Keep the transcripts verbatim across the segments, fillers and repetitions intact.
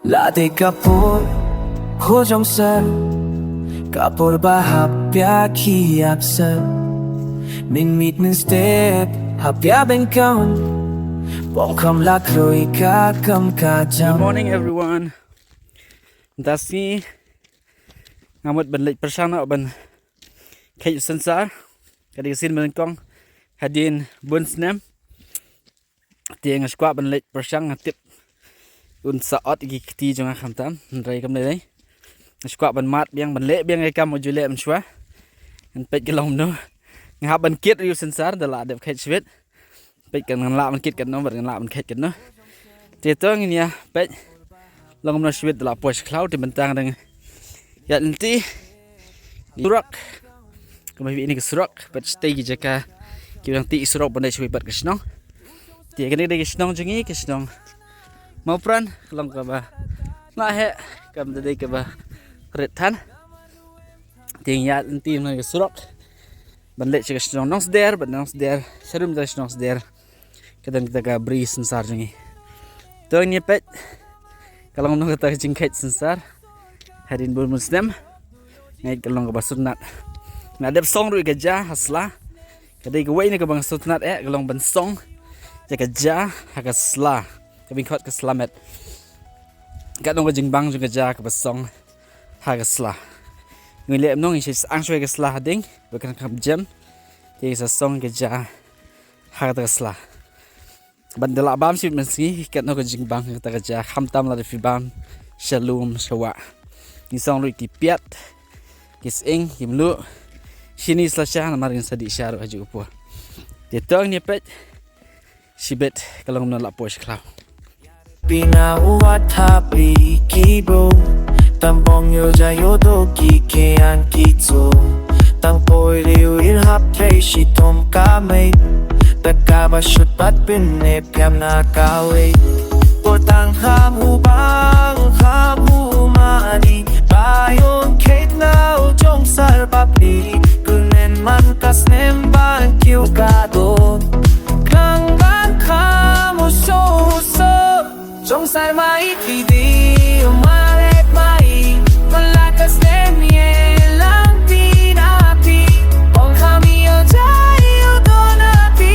La dei ka por, ko jong sar, ka por ba hap ïa ki ap sar. Min mit min step, hap ïa ben kaun. Bong kam la kroi ka kam ka jam. Good morning, everyone. Mynta sngi nga mut ban leit pyrshang noh ban kheit u sensar. Ka dei ka sien ba nyngkong hadien bun snem. Te nga shu kwah ban leit pyrshang, nga tip un sa ot ïa ki kti jong nga khamtam, hynrei kam dei. Nga shu kwah ban mad biang, ban leh biang ïa ka kam u ju leh mynshuwa. Ngan peit ka long kumno. Nga hap ban kit ïa u sensar da la dep kheit shibit. Peit kan ngan lah ban kit katno bad ngan lah ban kheit katno. Te to ngin ïa peit long kumno shibit da la poi sha khlaw. Te mynta nga dang ïaid lynti surok. Kumba phi ïohi ka surok, bad shatei ki jaka kiba dang tih surok ban leit shawei pat ka shnong. Te kane ka dei ka shnong jong ngi, ka shnong Mawpran, ka long kaba lah heh, kam da dei kaba rit than. Te ngi ïaid lynti na ka surok ban leit sha ka shnong Nongsder, bad Nongsder, sharum jong ka shnong Nongsder ka don kata ka bri sensar jong ngi. To ngin ïa peit ka long kumno kata ka jingkheit sensar hadien bun bun snem. Nga ngeit ka long kaba sngewtynnat. Nga dep song ruh ïa ka ja ha sla. Ka dei kawei na kaba nga sngewtynnat eh, ka long ban song ïa ka ja ha ka sla, ka bynkhot ka slamet. Ka long ka jingbang jong ka ja kaba song ha ka sla. Ngi leh kumno, ngi sa ang shuwa ïa ka sla ha ding, ba kan kham jem. Te ngi sa song ïa ka ja ha kata ka sla. Ban da lah bam shibit mynsngi katno ka jingbang kata ka ja, khamtam lada phi bam sha lum sha wah. Ngi song ruh ki piat, ki sying, ki mluh, shini sla sha, namar ngin sa dih sha ruh ha juh ka por. Te to ngin ïa peit shibit ka long kumno la poi sha khlaw. Pina u wat hap ri ki bru, tam bong ïoh ja ïoh doh ki kheiñ ki tsu. Tang poi riewir hap trei shitom kamai, da kaba shut bad pyneh pynïap na kawei. Por tang kham u bang kham u mane, ba ïoh kheit na u jong sar bapli. Kynmen man ka snem ban kiew ka doh, klang ban kham u soh u soh. Jong sar mai ki dei u malet mai, man la ka snem ïalam phi na phi. Ong kham ïoh ja ïoh doh na phi,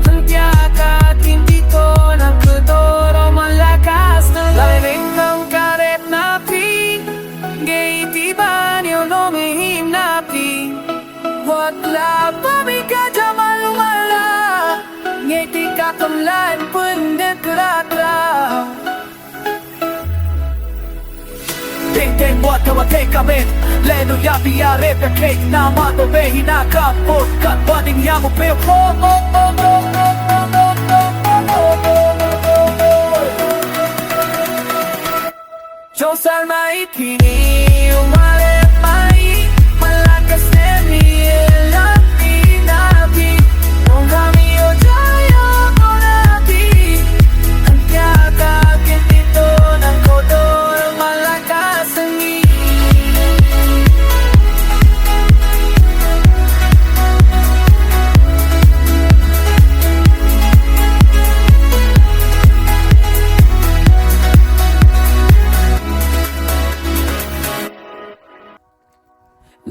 hynrei ka ktien phi to nang kordor, man la ka snem lai ring nang ka ret na phi. Ngeit phi ban ïoh long im na phi. Wat la pynmih ka jamal wala, ngeit phi ka kam lai pyndep kra kra. Teng teng wat ka wat teng ka met, leh nu ïa phi ïa rep ïa kheit, namar ba phi hi na ka por, kat wat ding ïa mo phi. Jong sar mai phi ni u malet mai, man la ka snem ïalam phi na phi. Ong kham ïoh ja ïoh doh na phi, hynrei ka ktien phi to nang kordor, man la ka sngi.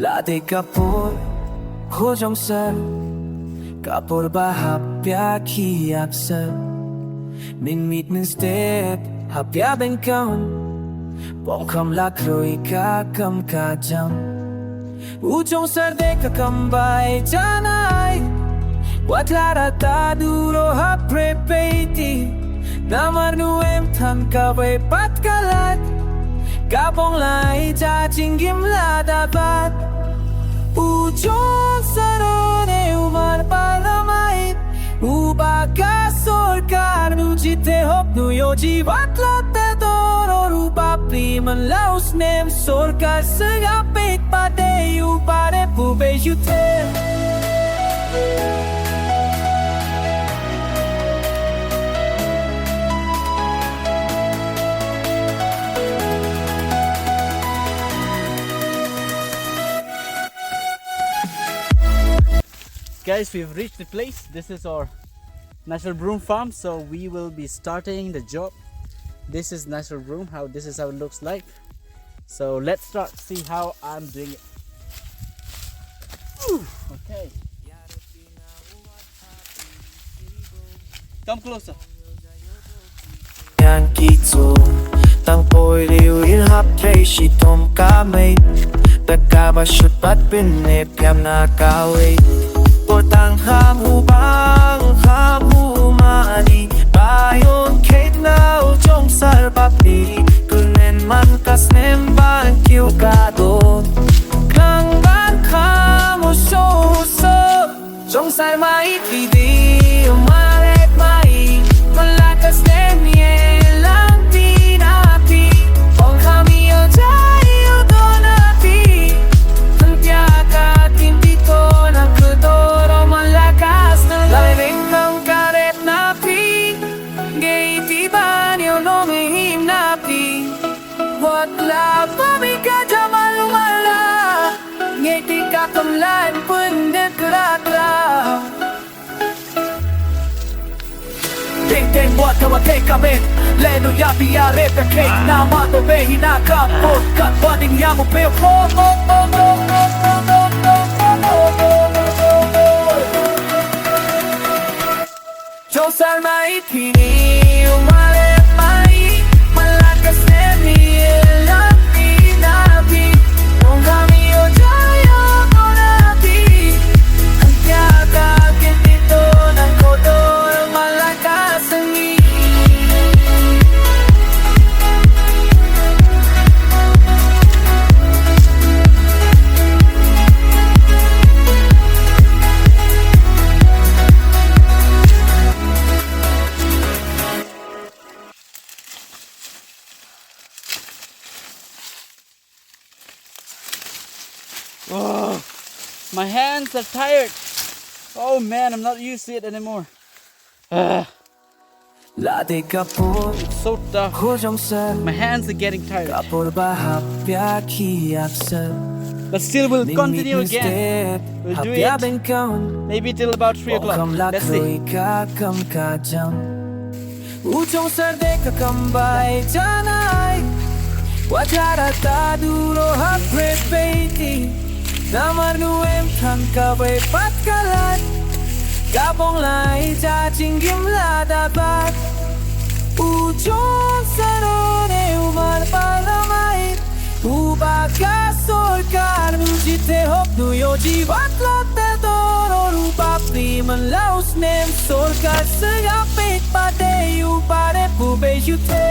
La dei ka por, ko jong sar, ka por ba hap ïa ki ap sar. Min miet min step hap ïa bynkaun, bong kam la kroi ka kam ka jam. U jong sar dei ka kam bai janai, wat la rata duro hap repeiti. Namar nu em than ka bai pat ka lad, ka bong lai ja jingim la da bad. U jong sar u ne u mar palamai, u ba ka sorkar nu jite hok nu ïoh ji wat la ta doro ru bapli man la u snem sorkar sngap peit pat dei u ba dep u bei ju te. Guys, we've reached the place. This is our natural broom farm, so we will be starting the job This is natural broom, how this is how it looks like. So let's start see how I'm doing it. Ooh, okay. Come closer. Yan ki tu tang poi liu in hap trei shi tom ka mei. Bad kaba shut bad pynne piam na ka wei. Por tang ham u bang ham u mani. Bayon kate na u jong sar bapli. Kunen man ka snem ban kiu ka dot. Klang ban kam u so so. Jong sar mai phi di, maret mai, malakas nem ye lang pi na pi. Ong kami o jai o do na pi. Hang pia ka tim pi to na ku to ro malakas na lai ring nang karet na pi. Ngei pi ban yo no me him na pi. Wat la pa mi ka jamal mala. Ngei ti ka kum lan pun de kra kra. Teng teng wat ka wat teng ka met. Lenu ya pi ya re pe kek. Na ma to be hi na ka pot. Kat wat ding ya mu pe ho ho ho ho ho ho ho ho ho ho ho ho. Jong sar mai pini umare mai. Malakas nemi elapi napi. Ong kami o jaya konapi. Antia ka kentito nang kotor malakas ngi. Oh, my hands are tired. Oh man, I'm not used to it anymore. Ah. Lade kapur. It's so tough. Khujong sir. My hands are getting tired. Kapur bahap ya ki aksar. But still, we'll continue again. We'll do it maybe till about three o'clock. Let's see. Ujong sar de ka kambai janai. Wajara ta duro ha prepeti. Namar nu em than ka bai pat kalat. Kabong lai cha chingim la da bat. Ujong sar ne umar palamai. Uba ka sorkar nu jite hok nu yo jibat la te doro rupa priman laus nem sorkar sega pek pade u pare pube yute.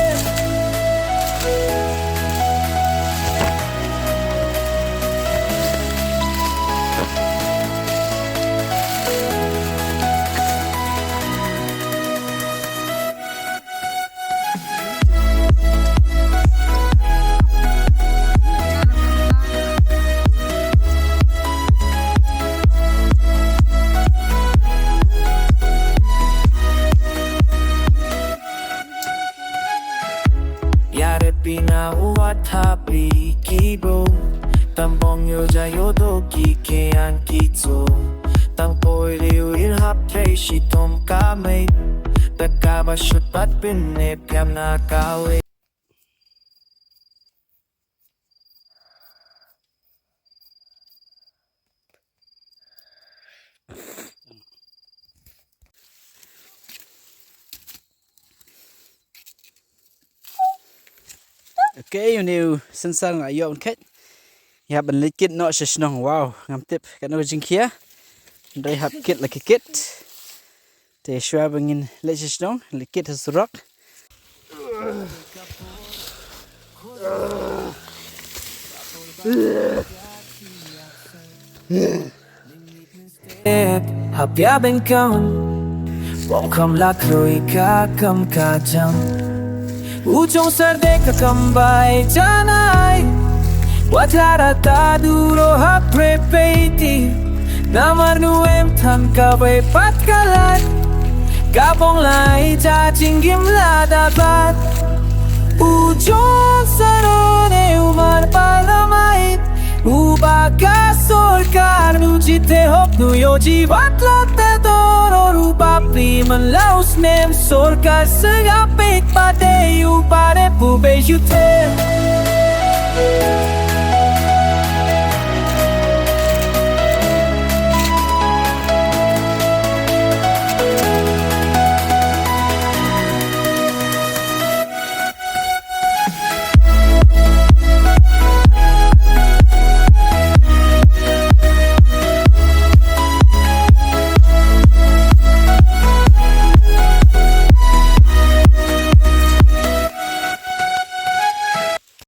Yare pina uwa tapi kibo. Tambong yo ja yo do ki ke an ki tso. Tang poi liu il hap trei shi tom ka mei. Bad kaba shut bad pynne piam na ka wei. Okay, uni u sensar nga ïoh un khet. Ïa ban leit kit noh sha shnong. Wow, ngam tip kano ka jingkhia. Ndai hap kit la ki kit. Te shuwa ba ngin leit sha shnong, leit kit ha surok. Hapia ben kam bom kam la kroi ka kam ka jam. Ujong sar de ka kam bai janai. Wat lara ta duro ha prepeti. Namar nu em than ka bai pat kalat. Ka bong lai cha chingim la da bat. Ujong sar ne umar palamai. Uba ka sorkar nu jite hok nu yo jibat la te doro ru Bapli man la u snem sorkar sngap bad ba dei u barit u bejutem.